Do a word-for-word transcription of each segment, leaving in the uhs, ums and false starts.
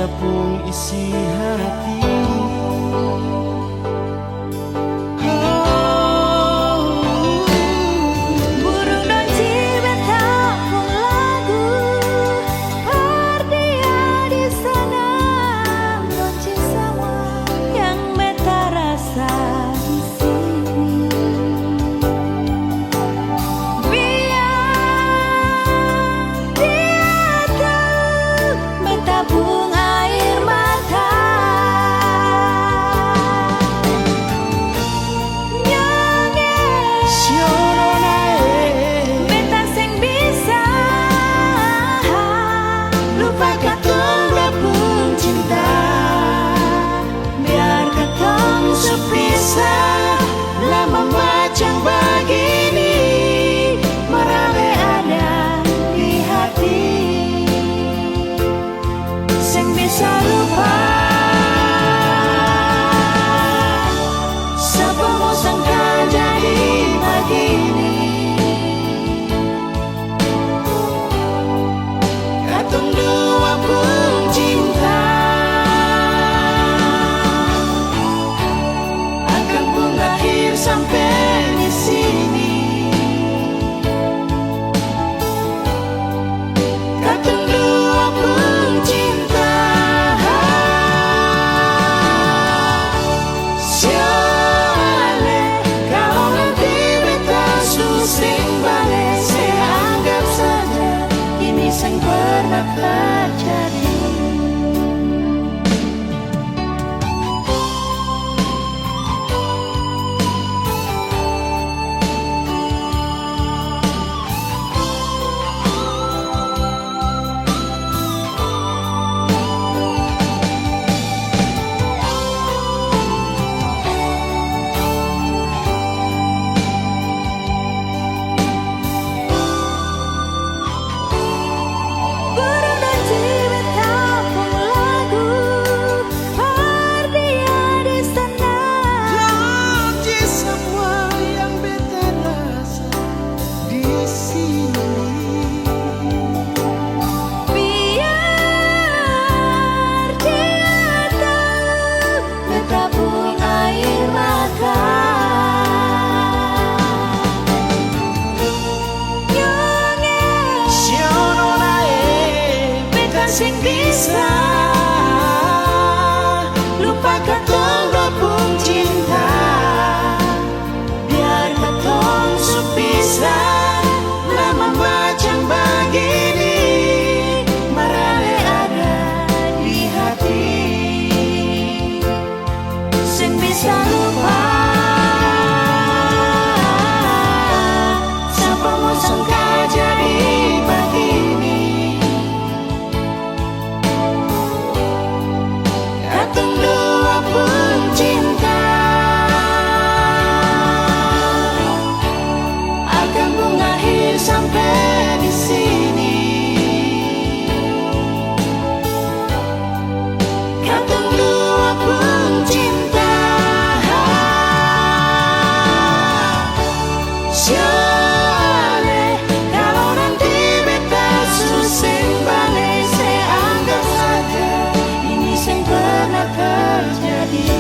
pung isi hati. Oh, burung dong cium beta pung lagu, par dia di sana, dong cium samua yang beta rasa di sini. Biar dia tau beta pung air mata. Nyonge. Siorona e. Beta seng bisa lupa katong dua pung cinta. Biar katong su pisah lama macam bagini, marabe ada di hati. Seng bisa lupa, sapa mo sangka jadi bagini. Katong dua pung cinta akang pung akhir sampe di sini. Katong dua pung cinta siale, kalo nanti beta su seng bale, se anggap saja ini seng pernah terjadi. Burung dong cium beta pung lagu, par dia di sana. Janji samua yang beta rasa di sini. Biar dia tau beta pung air mata. Nyonge. Siorona e. Beta seng bisa lupa katong dua pung cinta. Biar katong su pisah lama macam bagini, marabe ada di hati. Seng bisa lupa, sapa mo sangka jadi bagini. Katong dua pung cinta akang pung akhir sampe di sini. Katong dua pung cinta. Siale, kalo nanti beta su seng bale, se anggap saja ini seng pernah terjadi.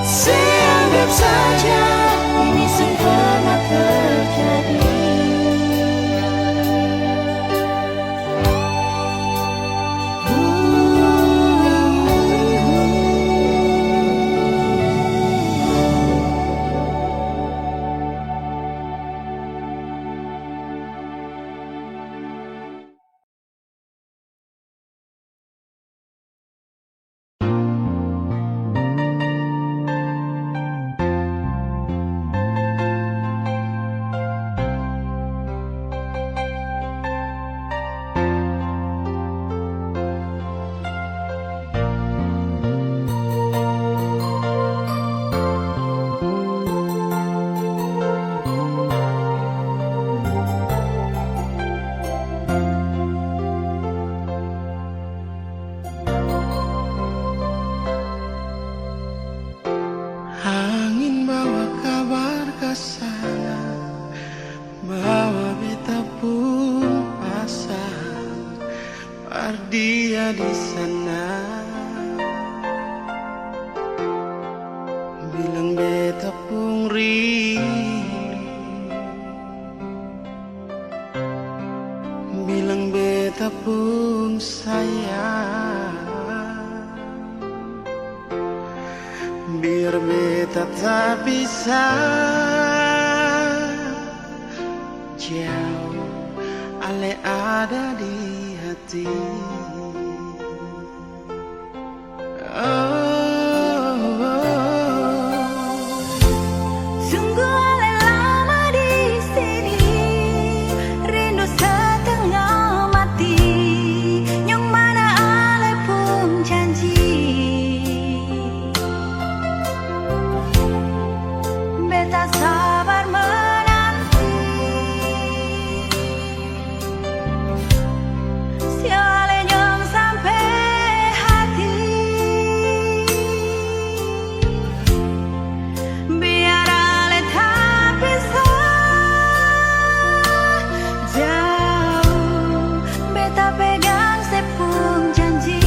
Se anggap saja ini seng pernah terjadi. Angin bawa kabar ka sana, bawa beta pung pasang. Par dia Tapisah jauh, ale ada di hati. Oh, sungguh ale lama di sini, rindu setengah mati. Yang mana ale pung janji? Beta sabar menanti. Siale nyong sampe hati. Biar ale tapisah jauh, beta pegang se pung janji.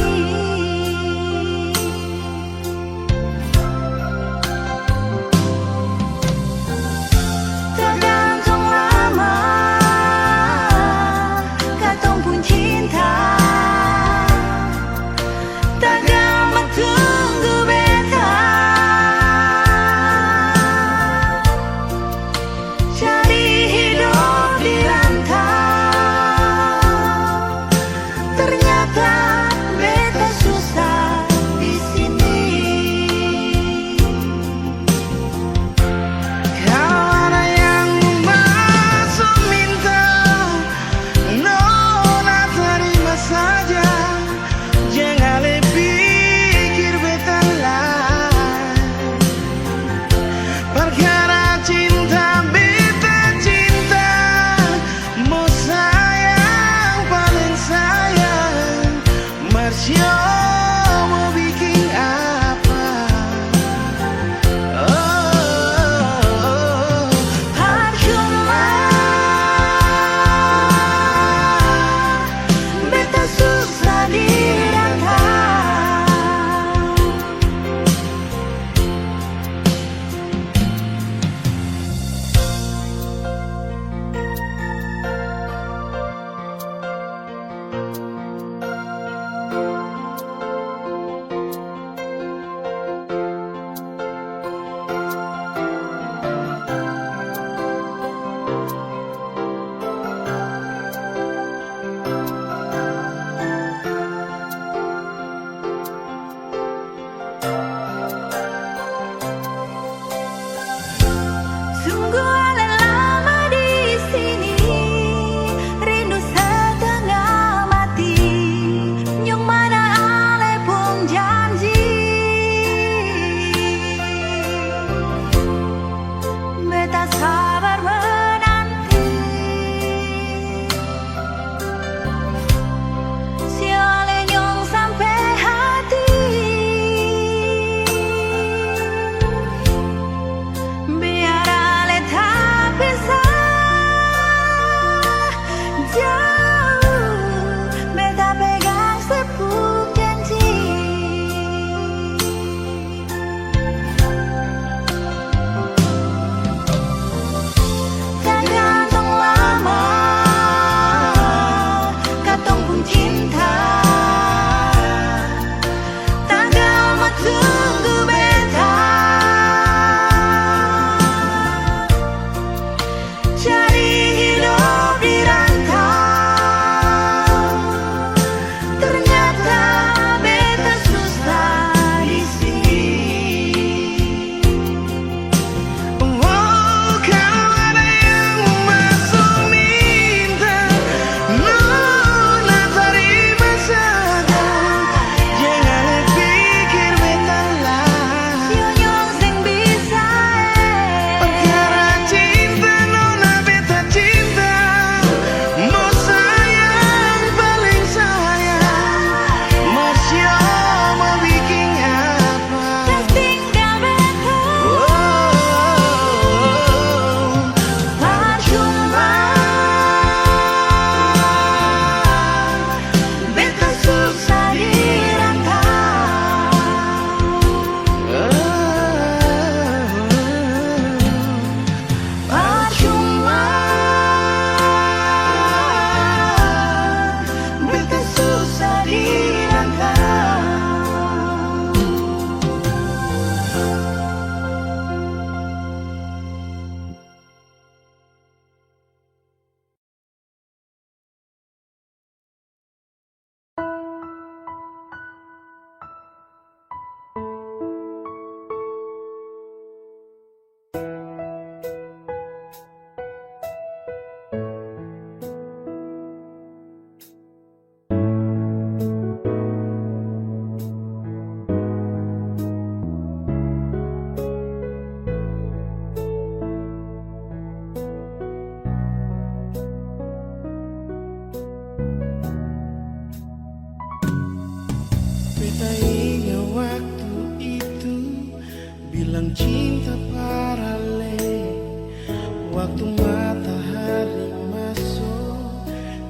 Waktu matahari maso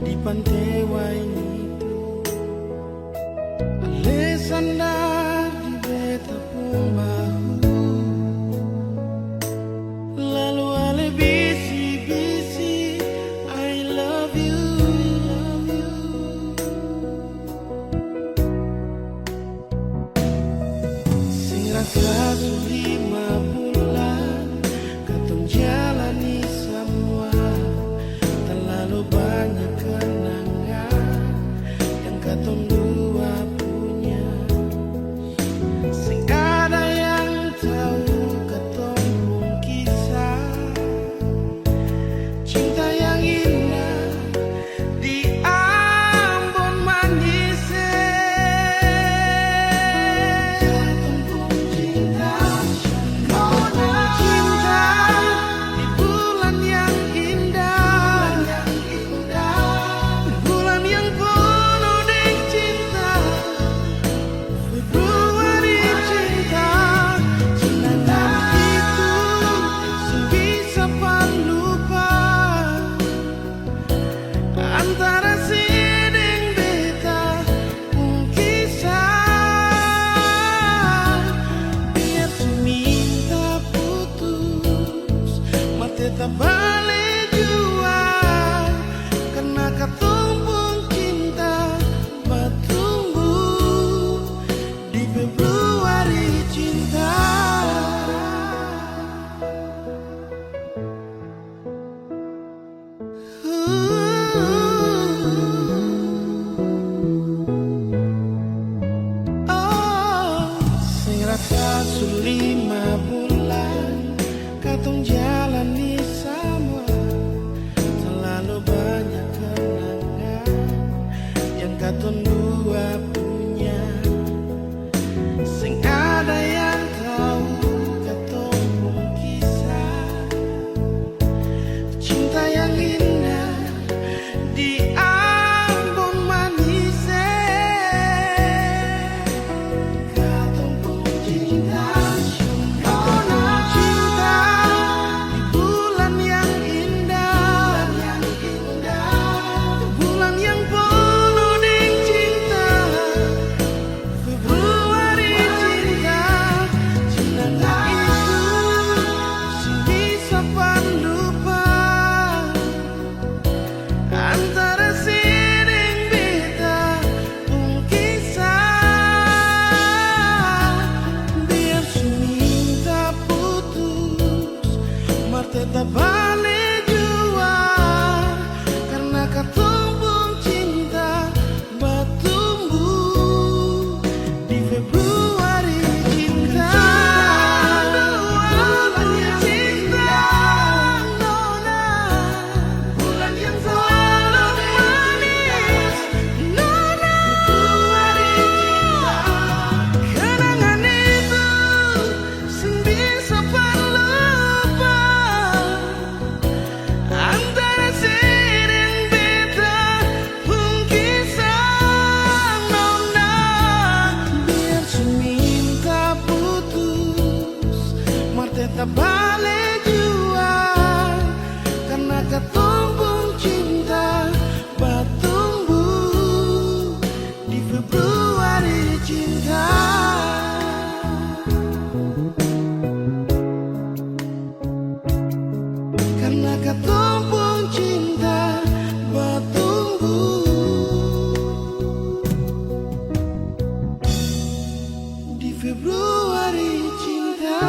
di pante Waingitu, ale sandar di beta pung bahu, lalu ale bisi-bisi, "I love you." Seng rasa su lima bulan katong jalani samua, talalu banya kenangan yang katong dua punya. Seng ada yang tau katong pung kisah cinta yang indah di Ambon Manis, eh. Katong pung cinta, katong pung cinta di bulan yang indah, bulan yang penuh deng cinta. Februari cinta, cinta itu seng bisa pan lupa. Antara se deng beta pung kisah, biar su minta putus, mar tetap bale jua, karna katong pung cinta batumbu di Februari cinta. Oh, seng rasa su lima bulan katong jalani samua, talalu banya kenangan yang katong dua punya. Seng ada yang tau katong pung kisah cinta yang indah di Ambon Manis, eh. Katong pung cinta, katong pung cinta di bulan yang indah, bulan yang penuh deng cinta. Februari cinta, cinta itu seng bisa pan lupa. Antara se deng beta pung kisah, biar su minta putus, mar tetap bale jua, karna katong pung cinta batumbu di Februari cinta. Bulan yang indah, bulan yang selalu manis, nona. Februari cinta, kenangan itu seng bisa pan lupa. Antara se deng beta pung kisah, nona. Biar su minta putus, mar tetap bale jua, karna katong pung cinta batumbu di Februari cinta. Karna katong pung cinta batumbu di Februari cinta.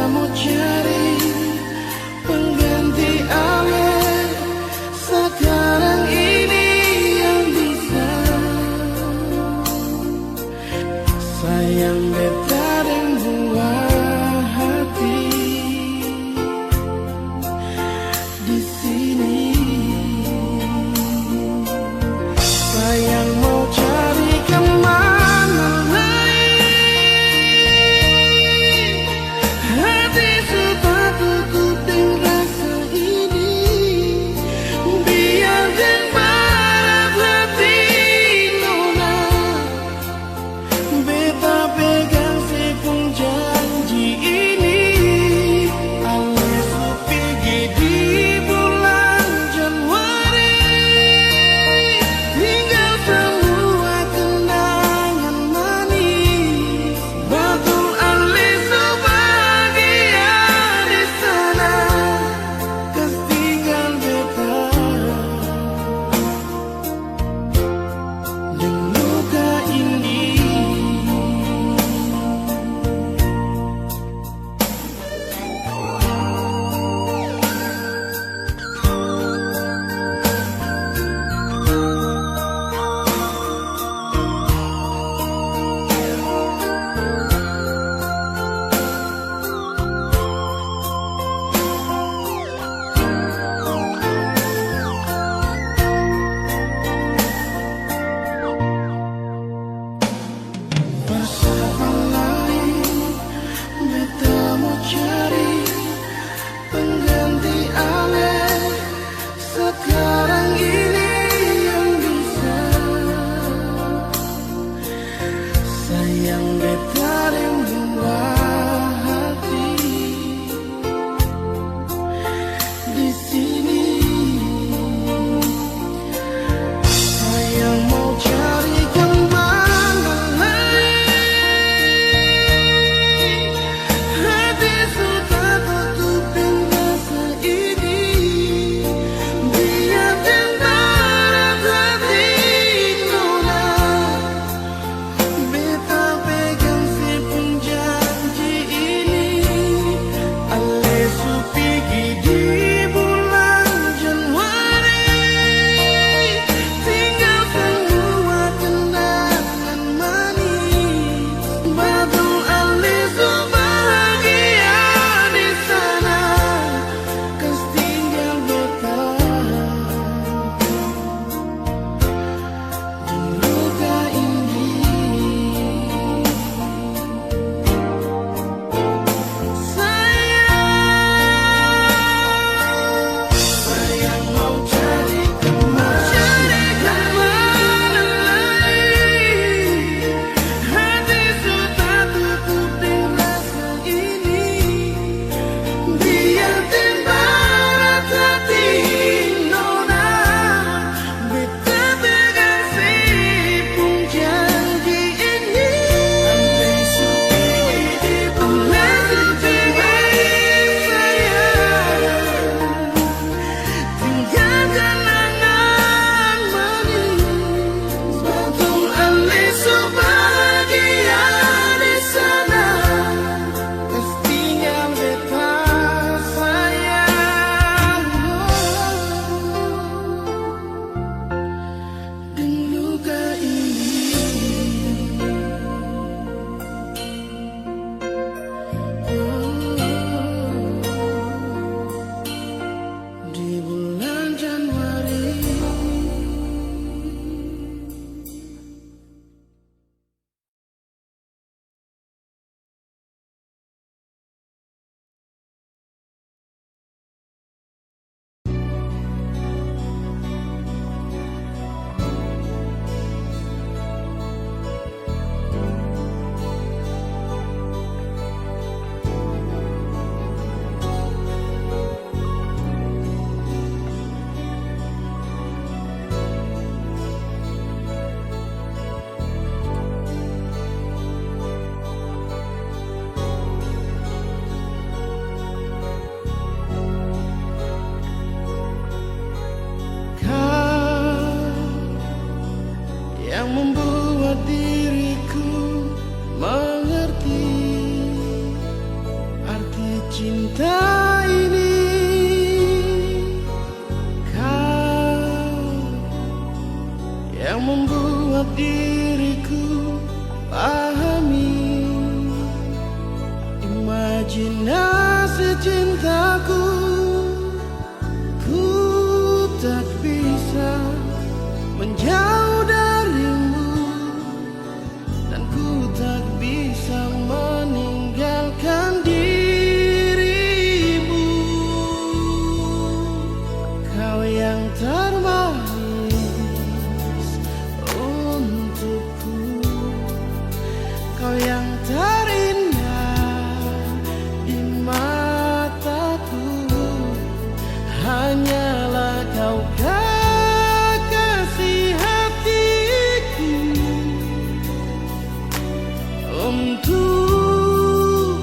Mo cari pengganti ale sakarang ini yang bisa. Sayang beta deng buah hati di sini. Sayang mau cari kemana lai? Hati su tatutup deng rasa ini. Biar deng berat hati nona, beta pegang se pung janji ini. Ale su pigi di bulan Januari, tinggal samua kenangan manis. Batul ale su bahagia di sana, kas tinggal beta deng luka ini. Par sapa lai beta mo cari pengganti ale sakarang ini yang bisa sayang beta deng buah hati di sini. Sayang mau cari kemana lai? Hati su tatutup deng rasa ini. Biar deng berat hati nona, beta pegang Untuk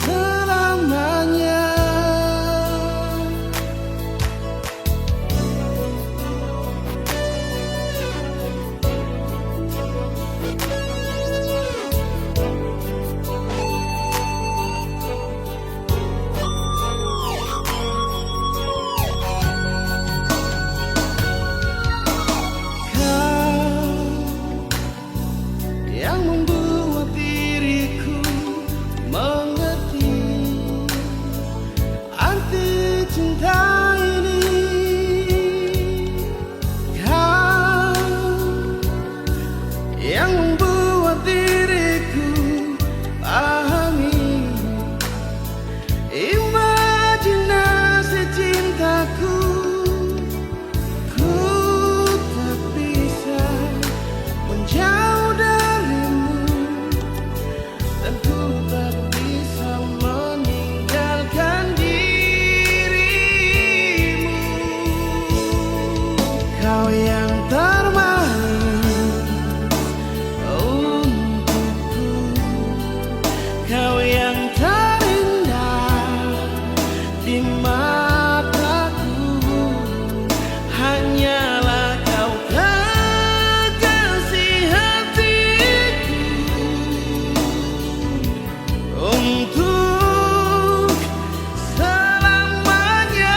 selamanya. Kau yang membuat diriku mengerti arti cinta ini. Kau yang membuat diriku pahami imajinasi cintaku. Ku tak bisa menjauh darimu, dan ku tak bisa meninggalkan dirimu. Kau yang termanis untukku, kau yang terindah di mataku, hanyalah kau kekasih hatiku. Untuk selamanya.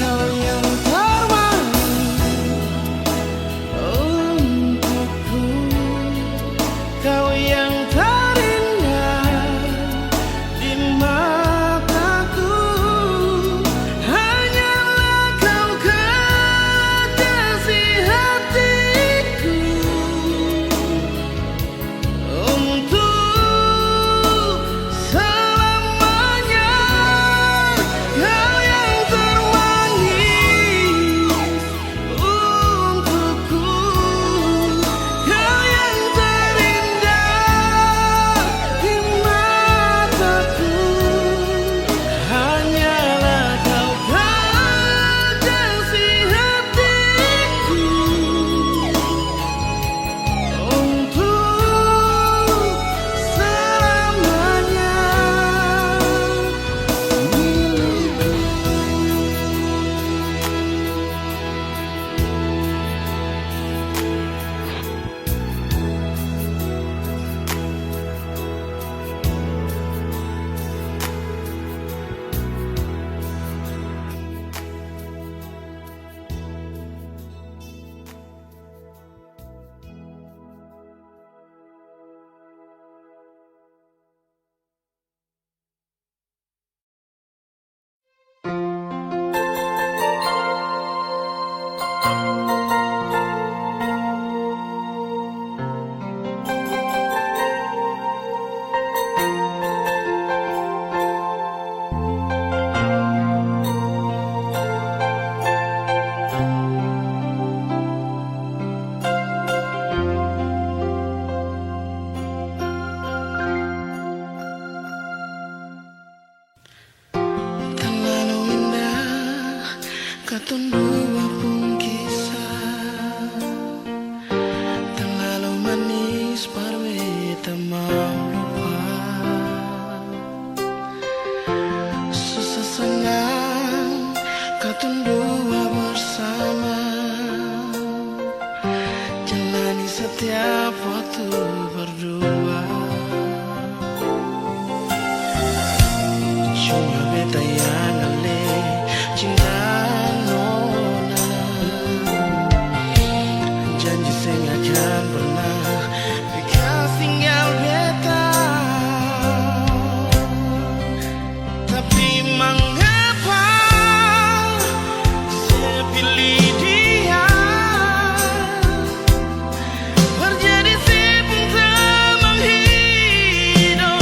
Kau yang termanis untukku, kau yang terindah di mataku, hanyalah kau kekasih hatiku. Untuk selamanya, kau yang termanis untukku, kau yang terindah di mataku, hanyalah kau kekasih hatiku. Untuk selamanya milikku. Talalu indah katong dua pung kisah, talalu manis par beta mau lupa. Susah sanang katong dua bersama, jalani setiap waktu berdua. Cuma beta yang ale cinta nona, janji seng akan pernah bekas tinggal beta. Tapi mangapa se pilih dia? Par jadi se pung tamang hidop,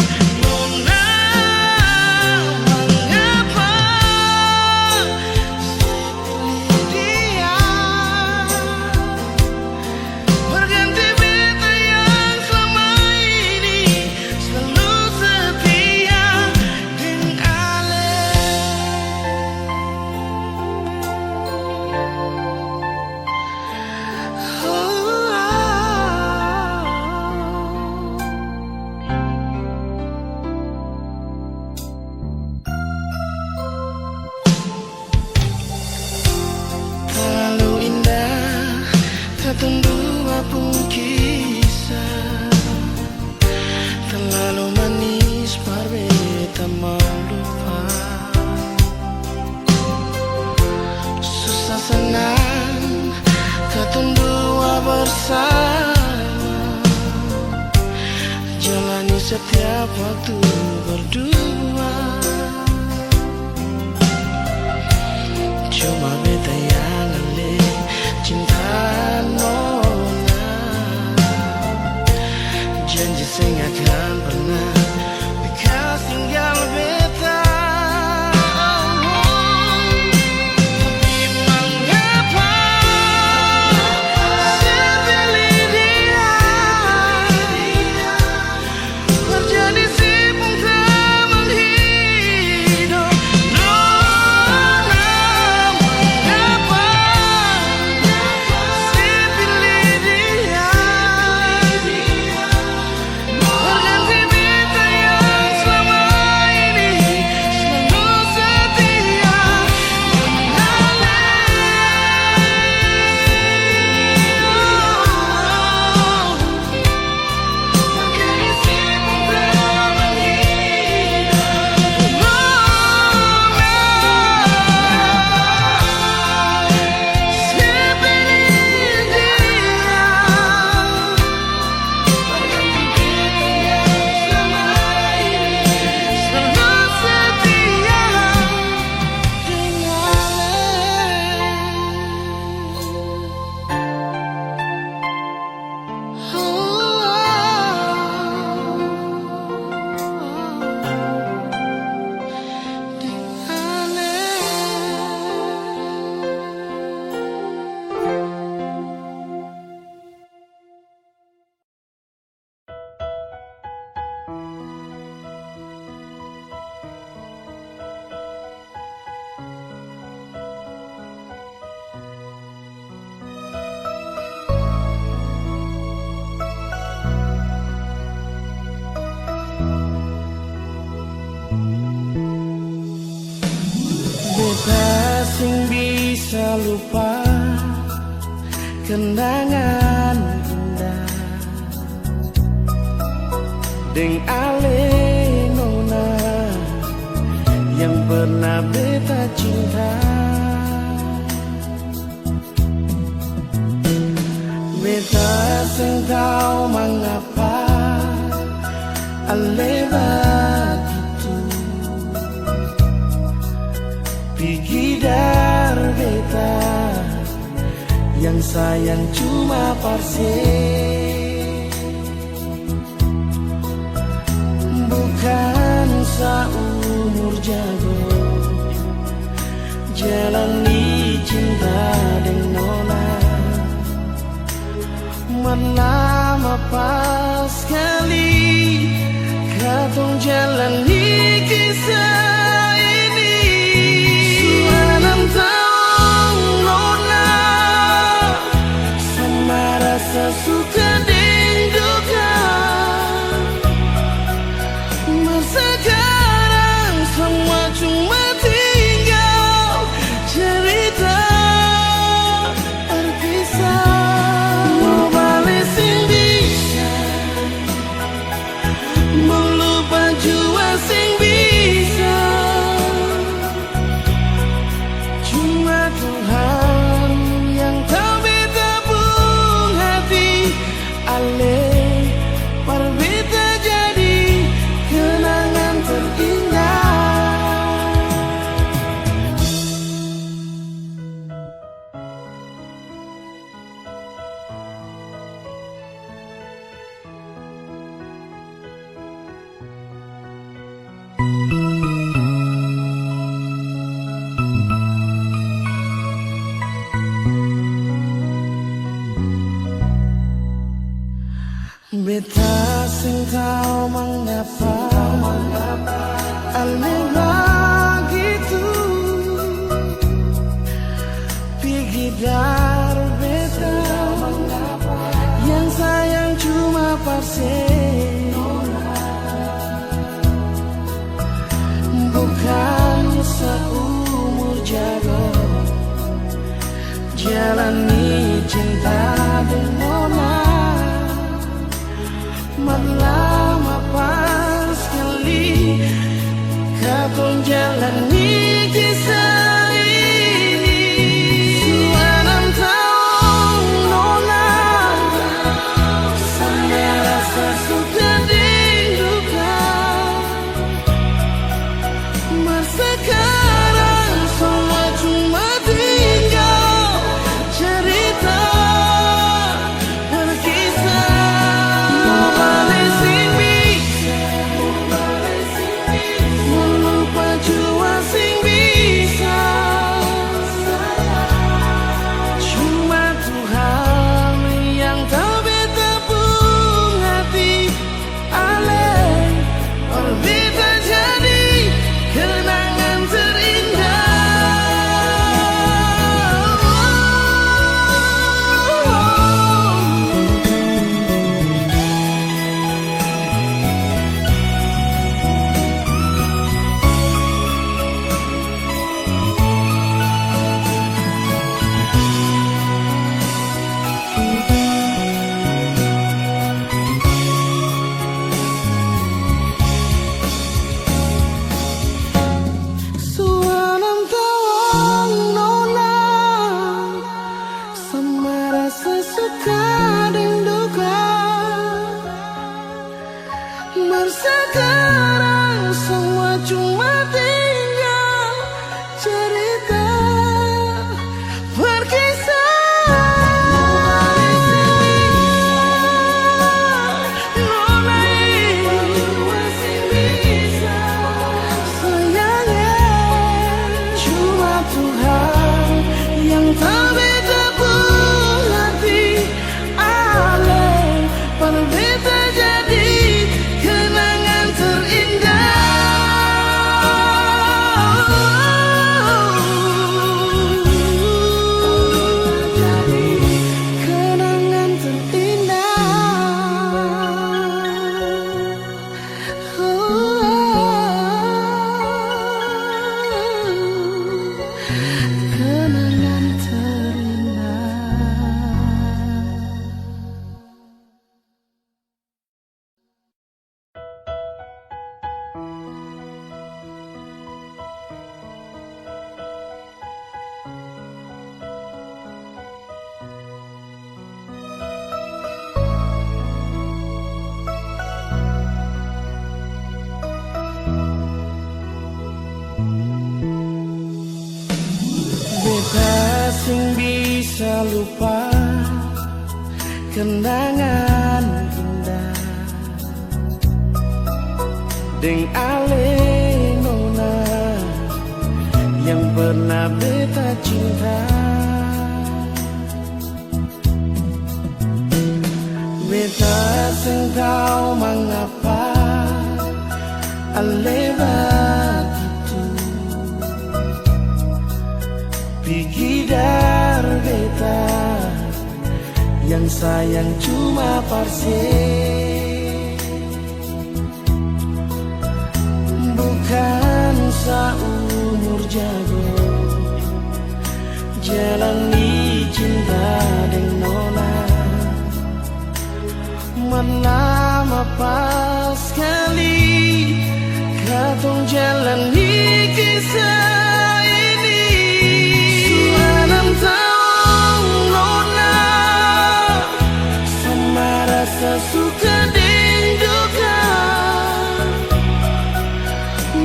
Setiap waktu berdua, cuma beta yang ale cinta nona. Janji seng akan pernah bekas tinggal beta. Tapi mengapa saya pilih dia? Terjadi si pung teman hidup. Nona, mengapa saya pilih dia? Terganti beta yang selama ini selalu setia. Nona. Beta seng bisa lupa kenangan indah deng ale nona yang pernah beta cinta. Beta seng tau mangapa ale bagitu pigi dari beta yang sayang cuma par se. Bukan saumur jago jalani cinta deng nona. Mar lama paskali katong jalani kisah ini. Su anam taong nona, sama rasa suka deng duka. Mar sakarang samua cuma tinggal carita terpisah. Mo bale seng bisa, mo lupa jua seng bisa. Cuma Tuhan yang tau beta pung hati. Ale, par beta jadi kenangan terindah. Beta seng tau mangapa ale bagitu pigi dari beta yang sayang cuma par se. Bukan seumur jago jalani cinta deng nona. Mar lama paskali katong jalani kisah ini. Su anam taong nona, sama rasa suka deng duka. Cuma tinggal cerita perkisah. Nona e, sayang e, cuma Tuhan yang tahu beta pung hati. Ale, par beta jadi kenangan terindah. Kenangan terindah. Kenangan terindah. Beta seng bisa lupa kenangan indah deng ale nona yang pernah beta cinta. Beta seng tau mangapa ale bagitu pigi dari beta yang sayang cuma par se. Bukan saumur jago jalani cinta deng nona. Mar lama paskali katong jalani kisah ini. Su anam taong nona, sama rasa suka deng duka.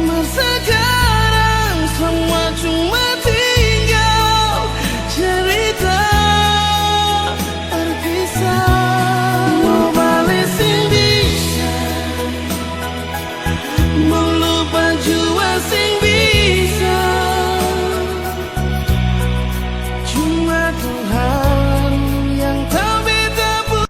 Mar sakarang samua cuma tinggal cerita berpisah. Mo bale seng bisa, mo lupa jua seng bisa. Cuma Tuhan yang tau beta pu-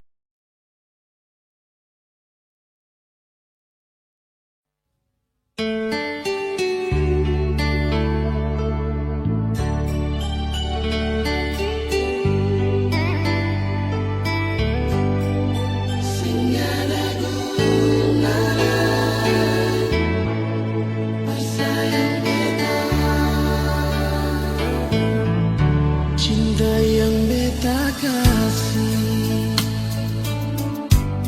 Cinta yang beta kasih.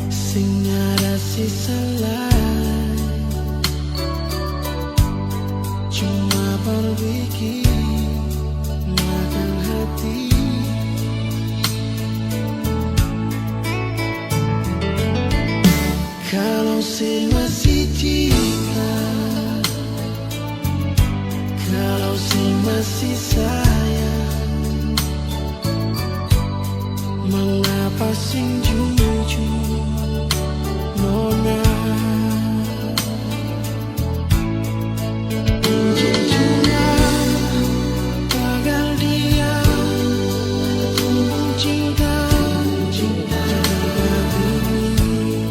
Seng ada sisa lai, cuma par biking makan hati. Kalau se masih cinta, kalau se masih sayang, mangapa seng jujur, nona? Jujurnya, tagal dia, katong pung cinta, cinta jaga ini.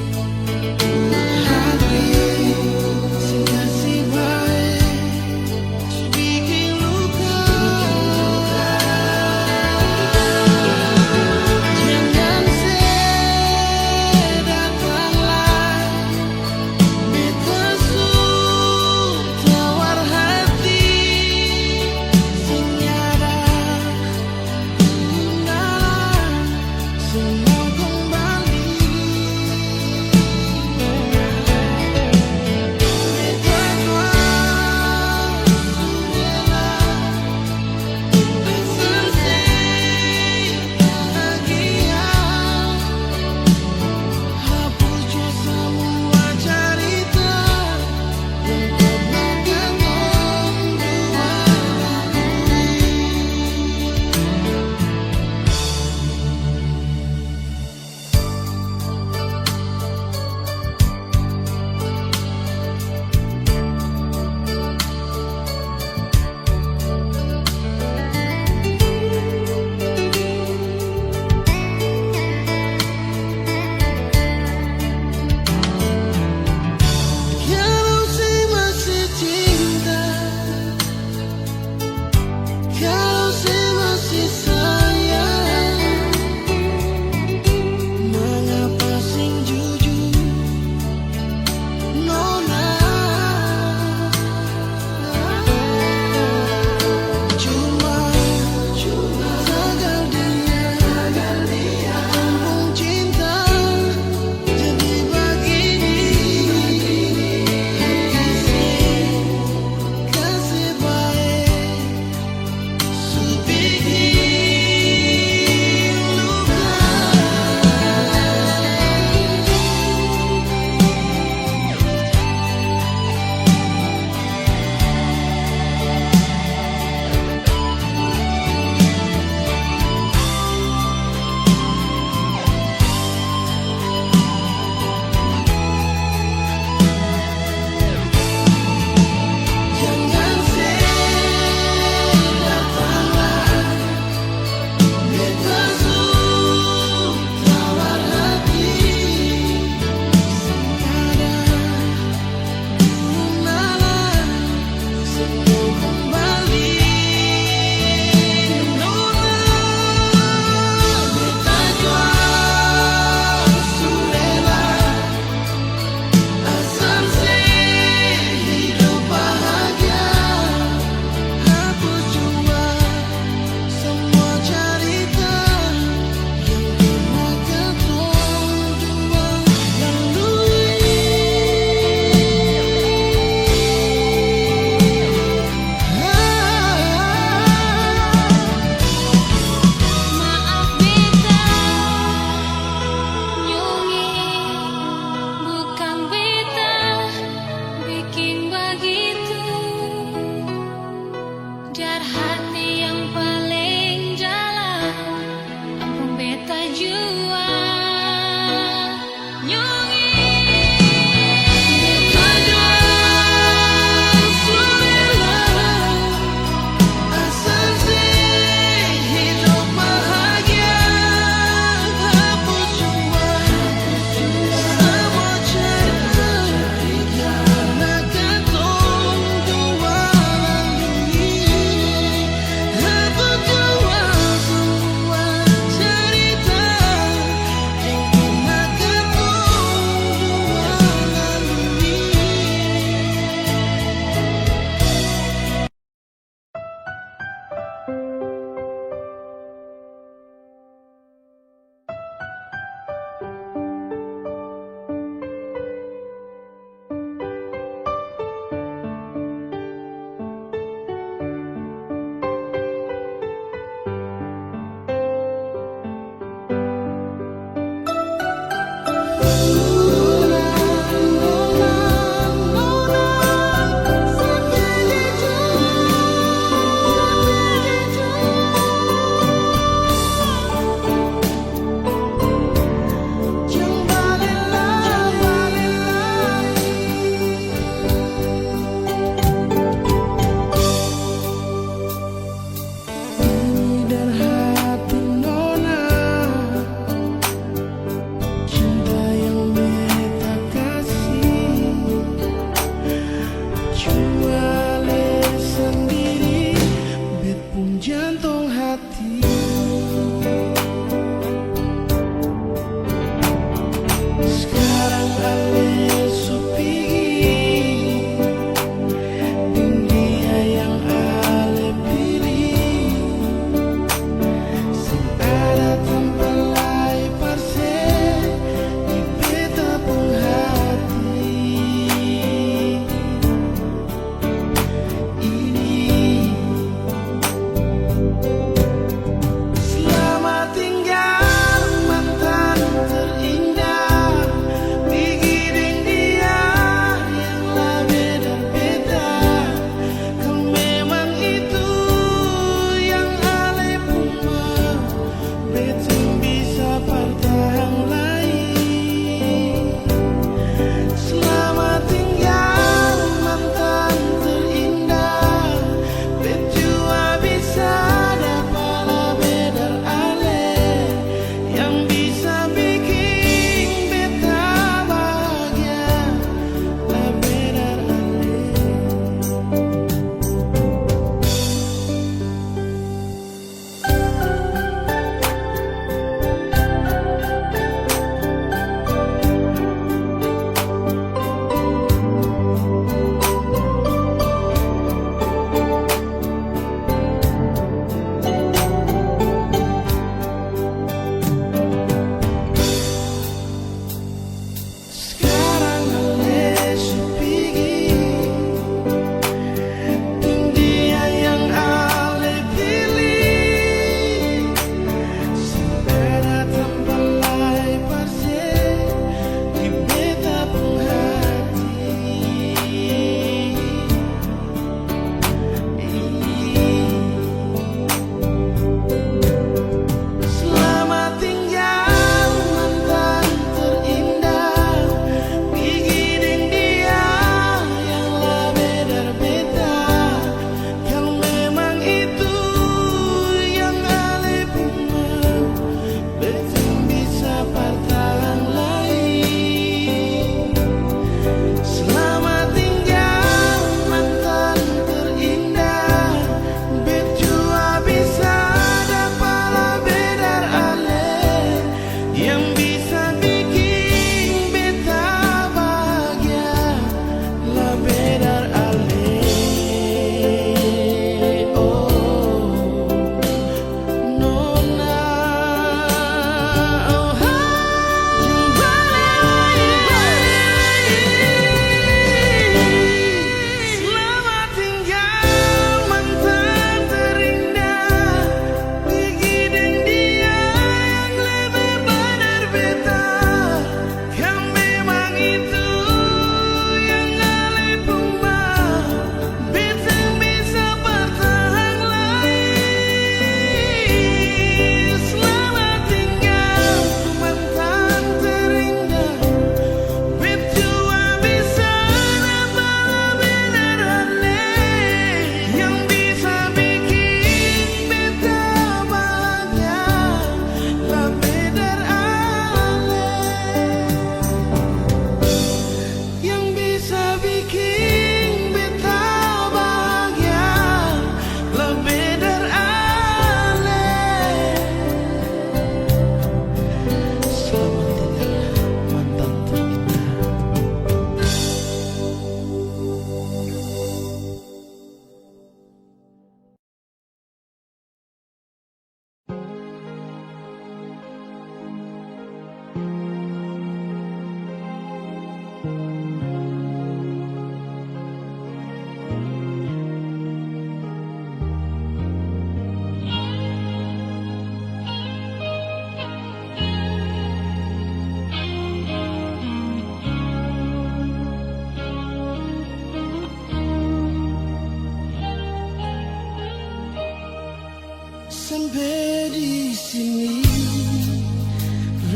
Sampe di sini,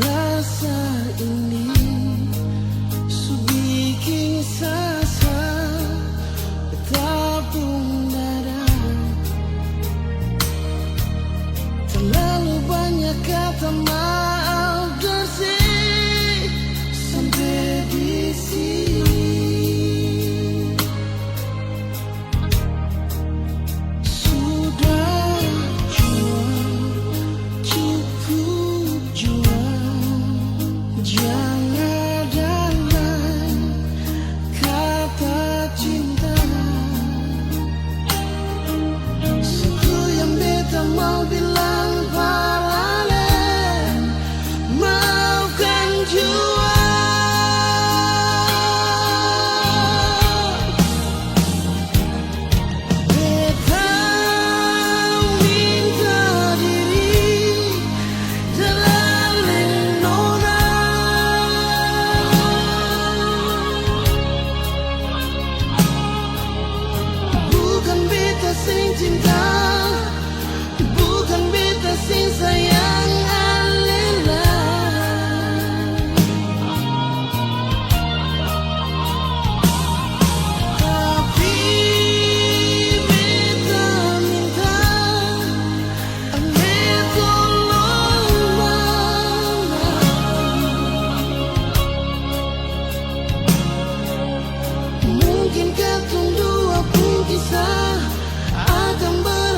rasa ini su biking sasa beta pung dada. Terlalu banyak kata maaf dari sampe di sini. Sudah jua, cukup jua, jang ada lai kata cinta. Satu yang beta mau bilang, palale, maafkan jua. Beta minta diri dalam lindungan. Bukan beta seng cinta, bukan beta seng sayang ale lai. Tapi beta minta ale tolong mama. Mungkin katong dua pung kisah akan ber-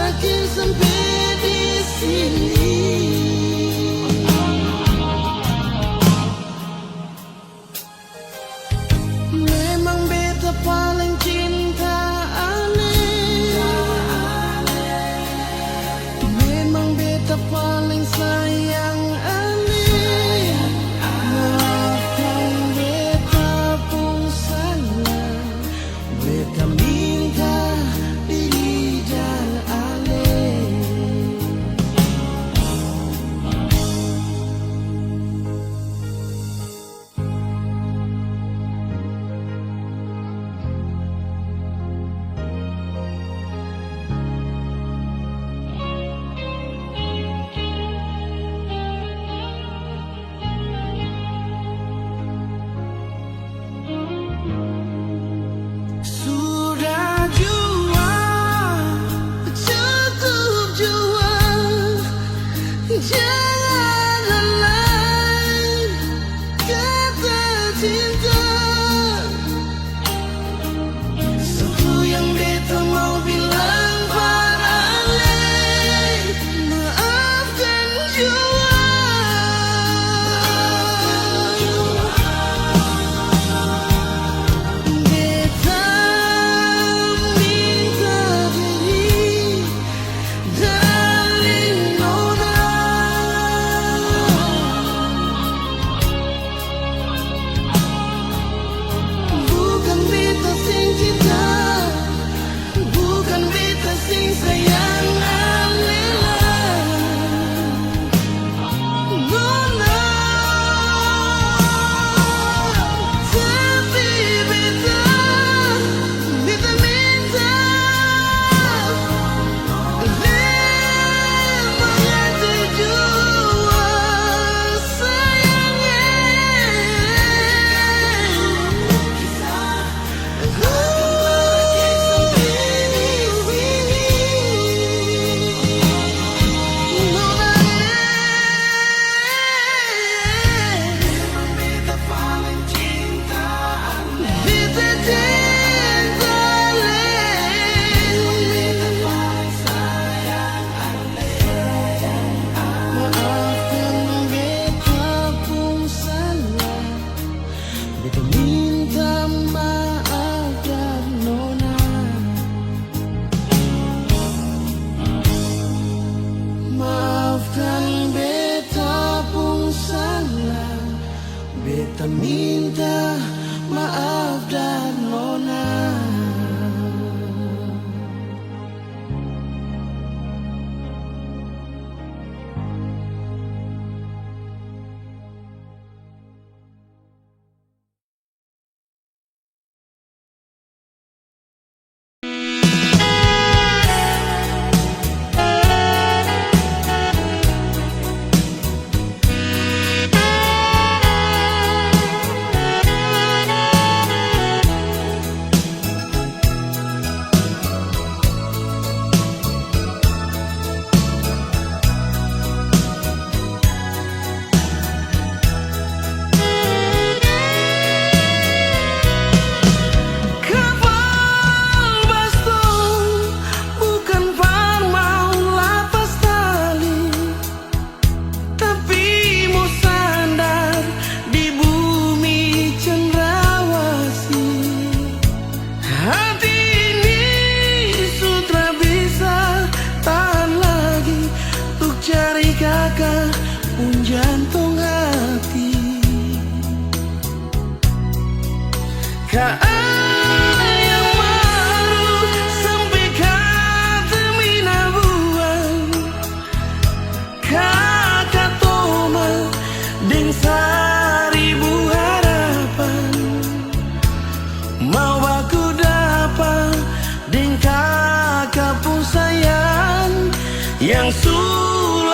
deng kaka pung sayang yang su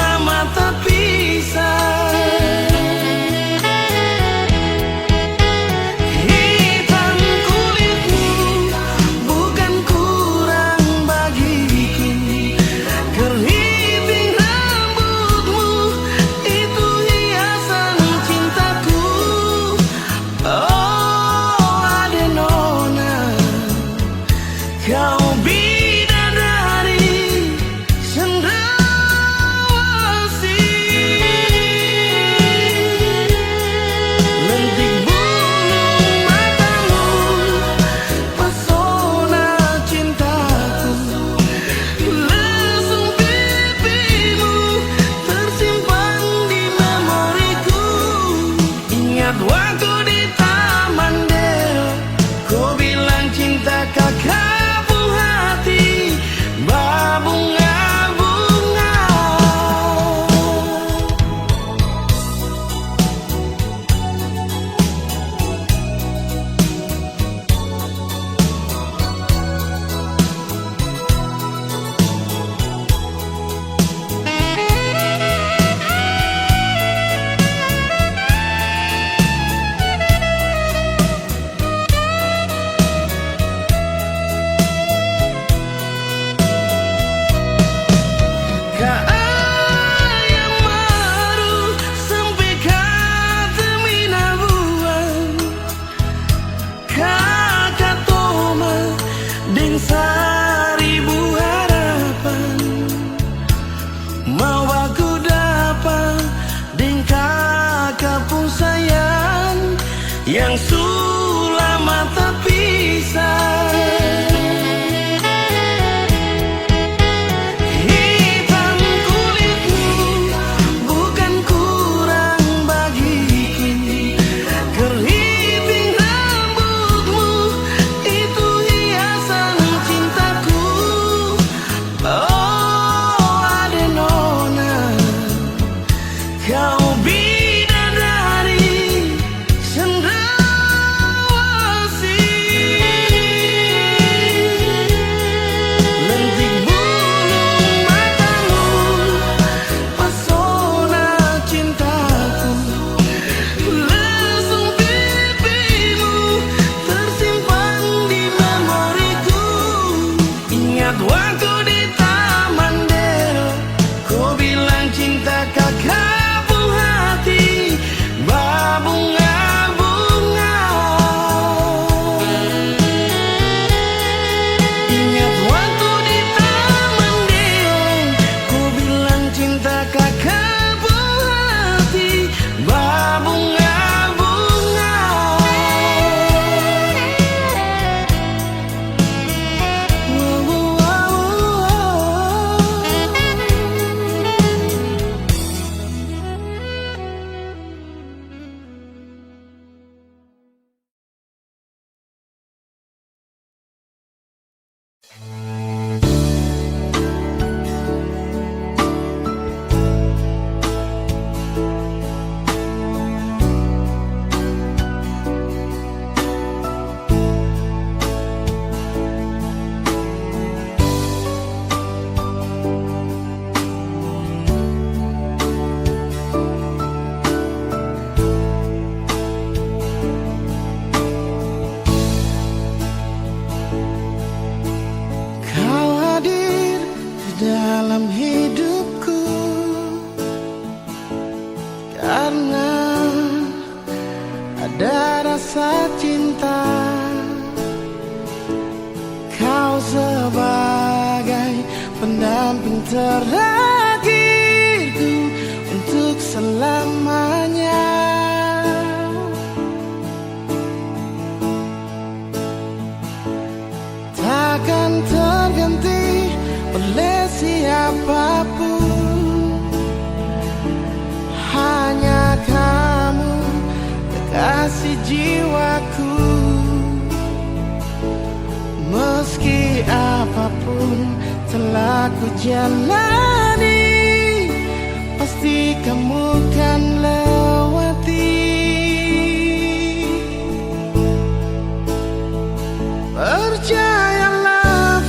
lama tapisah. Hitam kulitmu bukan kurang bagiku, keriting rambutmu itu hiasan cintaku. Oh, ade nona, kau bidadari cendrawasih. Lentik bulu matamu, pesona cintaku. Lesung pipimu tersimpan di memoriku. Ingat waktu di Taman Deo, ko bilang cinta kaka pung hati babunga-bunga. Ka ayam maru sampe ka Taminabuang, kaka tomat deng saribu harapan. Mau baku dapa deng kaka pung sayang yang su lama tapisah. Hitam kulitmu bukan kurang bagiku, keriting rambutmu itu hiasan cintaku. Oh, ade nona, kau bidadari cendrawasih. Lentik bulu matamu, pesona cintaku. Lesung pipimu tersimpan di memoriku. Ingat waktu di Taman Deo, ko bilang cinta kaka pung hati babunga-bunga. Ingat waktu di Taman Deo, ko bilang cinta kaka pung hati babunga-bunga. Kau hadir di dalam hidupku karna ada rasa cinta. Kau sebagai pendamping terakhirku untuk selamanya. Takkan terganti oleh siapapun. Hanya kamu, kekasih jiwaku. Meski apapun telah ku jalani, pasti kamu kan lewati. Percayalah,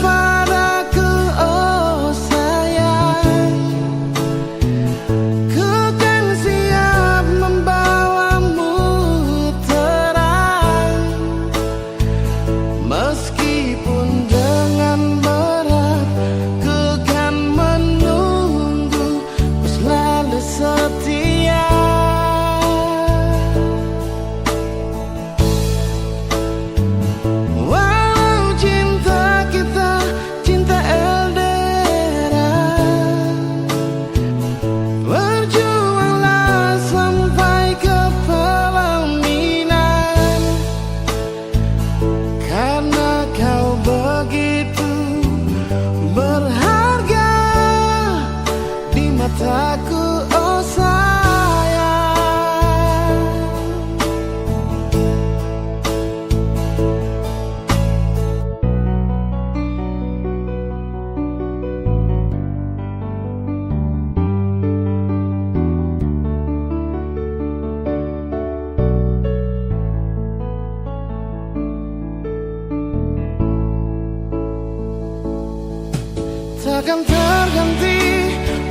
Takkan terganti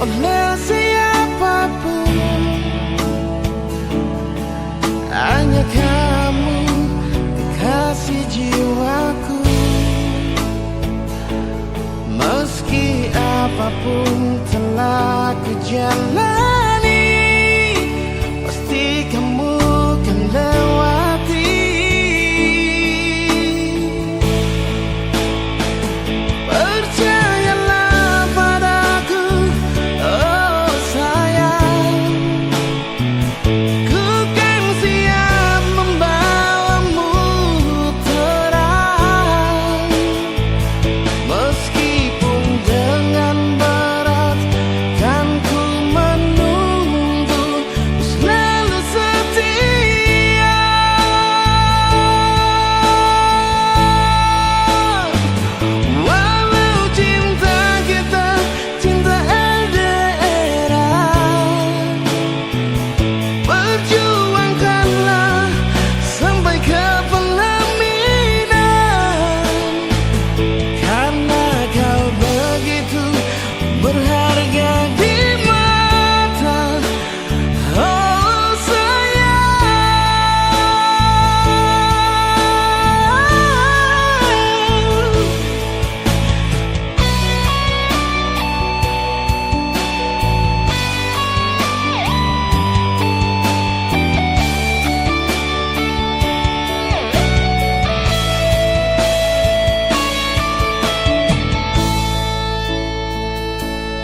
oleh siapapun. Hanya kamu, kekasih jiwaku. Meski apapun telah ku jalani, pasti kamu kan lewati. Percayalah padaku, oh sayang, ku kan siap membawamu terang. Meskipun dengan berat kan ku menunggu, ku selalu setia. Walau cinta kita cinta L D R, perjuangkanlah sampai ke pelaminan. Karena kau begitu berharga di mata, oh sayang.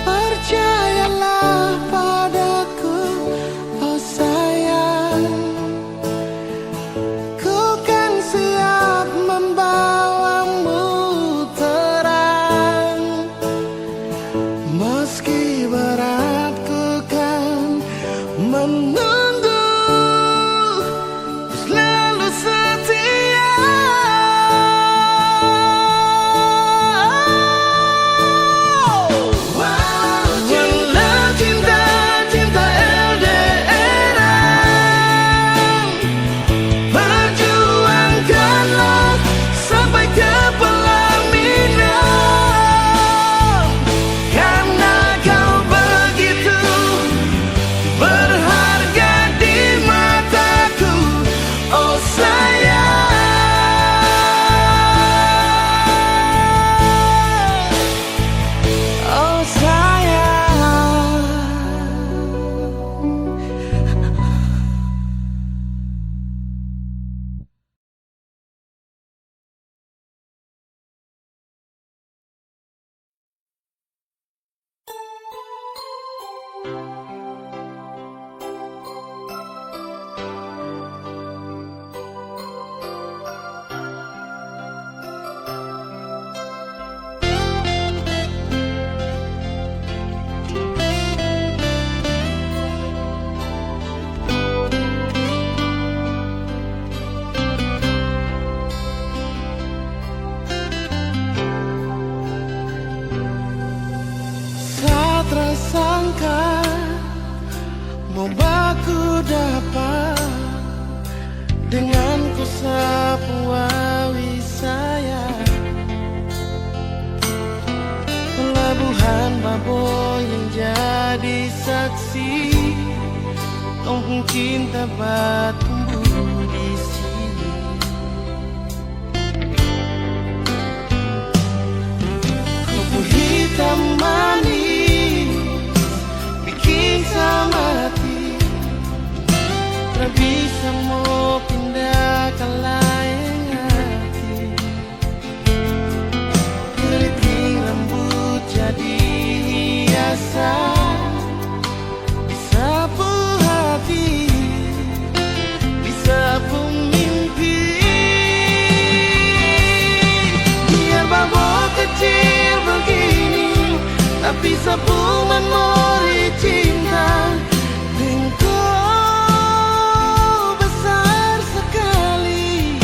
Percayalah padaku, oh sayang. Ku kan siap membawamu terang, meski berat ku kan menunggu, selalu setia. Walau cinta, cinta L D R, perjuangkanlah sampai ke pelaminan, karena kau begitu berharga di mataku, oh sayang, oh sayang. Sa tra sangka mo baku dapa dengan ko sapu awi sayang. Pelabuhan Babo yang jadi saksi, tong pung cinta batumbu di sini. Kupu hitam manis biking sa mati, tra bisa mo pinda ka laeng hati. Keriting rambut jadi hiasan di sapu hati, di sapu mimpi. Biar Babo kecil begini, tapi sapu memori cinta deng ko besar sekali.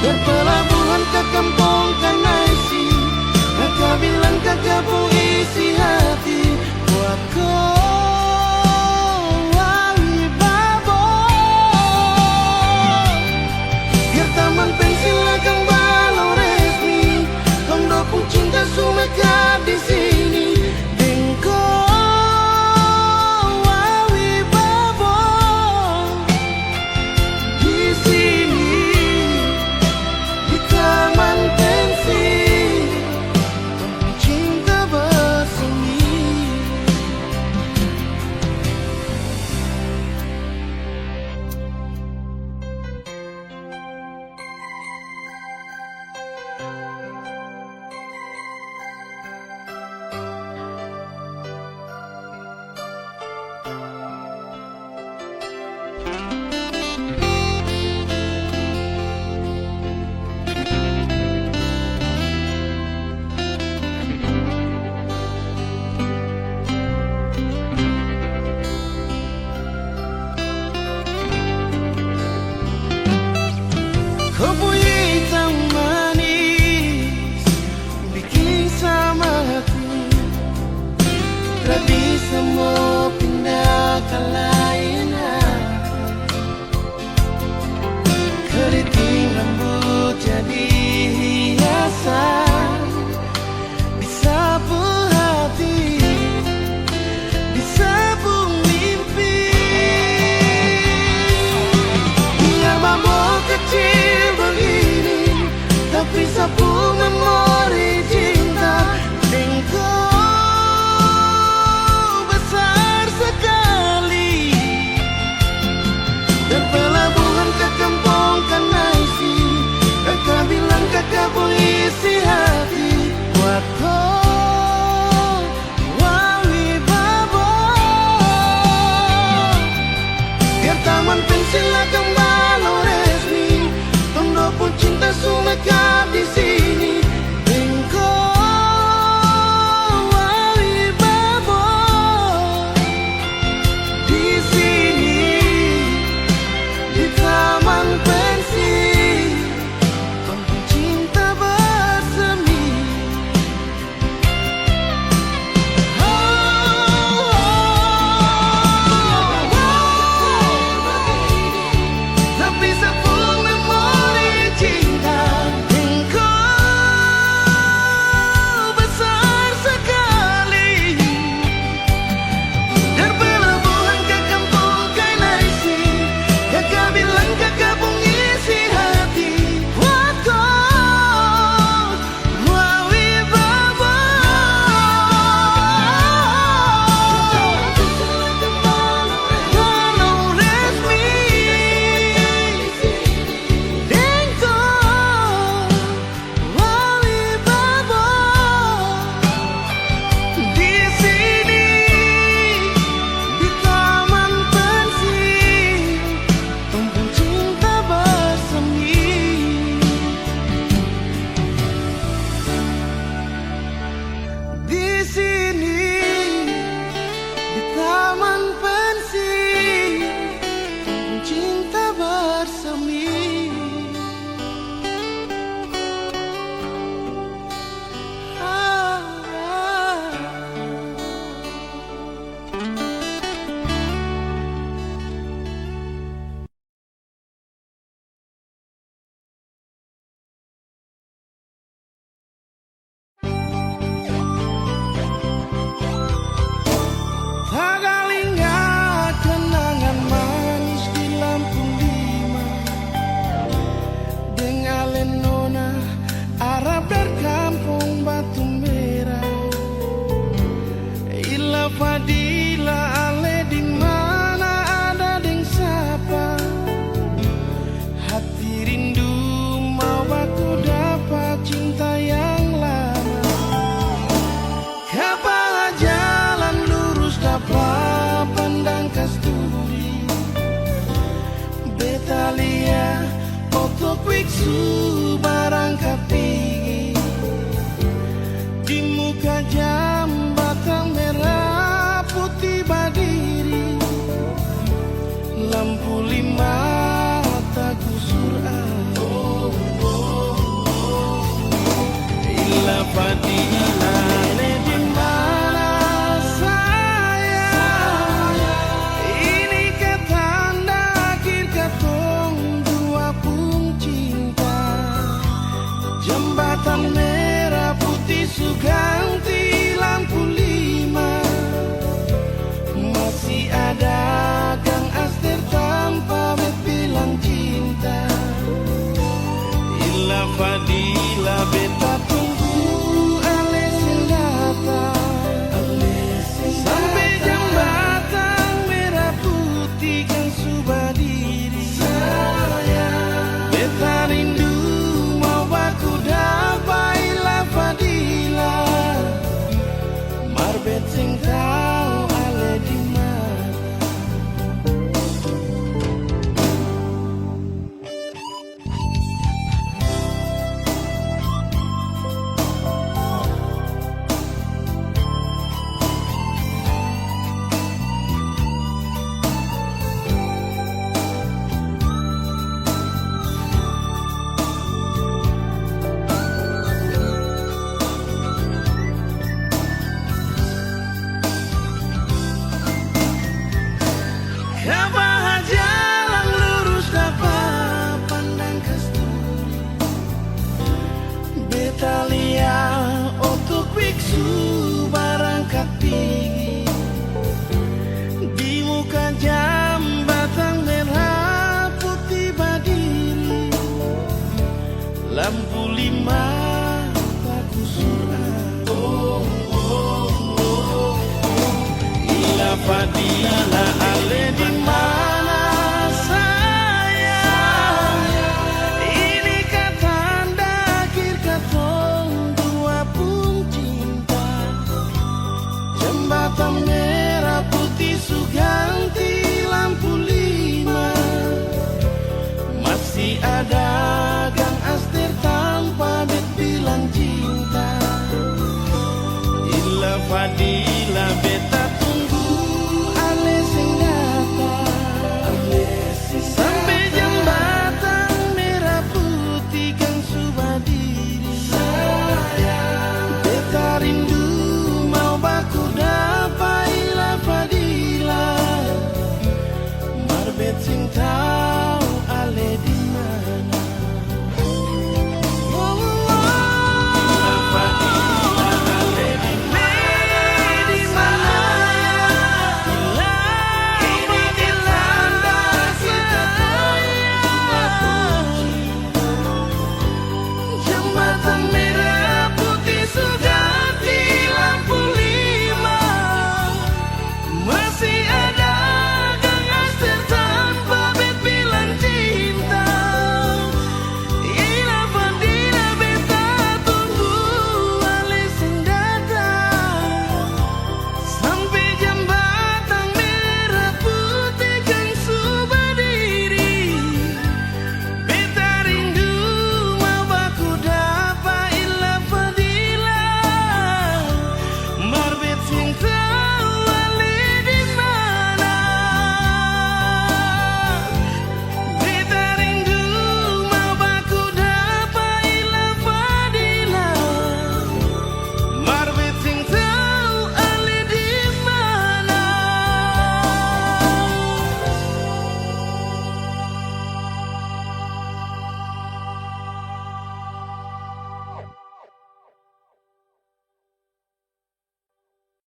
Dari pelabuhan ka kampong Kanaisi, kaka bilang kaka pung isi hati buat ko, awi Babo. Biar taman pensil akang balong resmi, tong dua pung cinta su mekar. Mo pinda ka lain hati. Keriting rambut jadi hiasan di sapu hati, di sapu mimpi. Biar babo kecil begini, tapi sapu memori cinta deng ko besar sekali. Dari pelabuhan ka kampong Kanaisi, kaka bilang kaka pung isi hati buat ko. Wawi babo, biar taman pensil akang balong resmi, tong dua pung cinta su mekar di sini. Deng ko wawi babo, di sini, di taman pensil, tong pung cinta bersemi. Tong pung cinta bersemi di sini, di taman pensil, tong pung cinta bersemi. Ah, ah. Tagaling inga kenangan manis di lampu lima, deng ale nona Arab dari kampong Batu Merah. Ila Fadila, ale di mana, ada deng sapa? Hati rindu mau baku dapa cinta yang lama. Kapa jalan lurus dapa pandang kasturi. Beta lia oto kwik su barangkat pigi. Di muka jambatan merah putih badiri. Lampu lima takusur. Ila Fadila, ale di mana sayang? Ini ka tanda akhir katong dua pung cinta. Jambatan merah putih su ganti lampu lima. Masi ada gang aster tampa bet bilang cinta. Ila Fadila, beta tunggu ale Su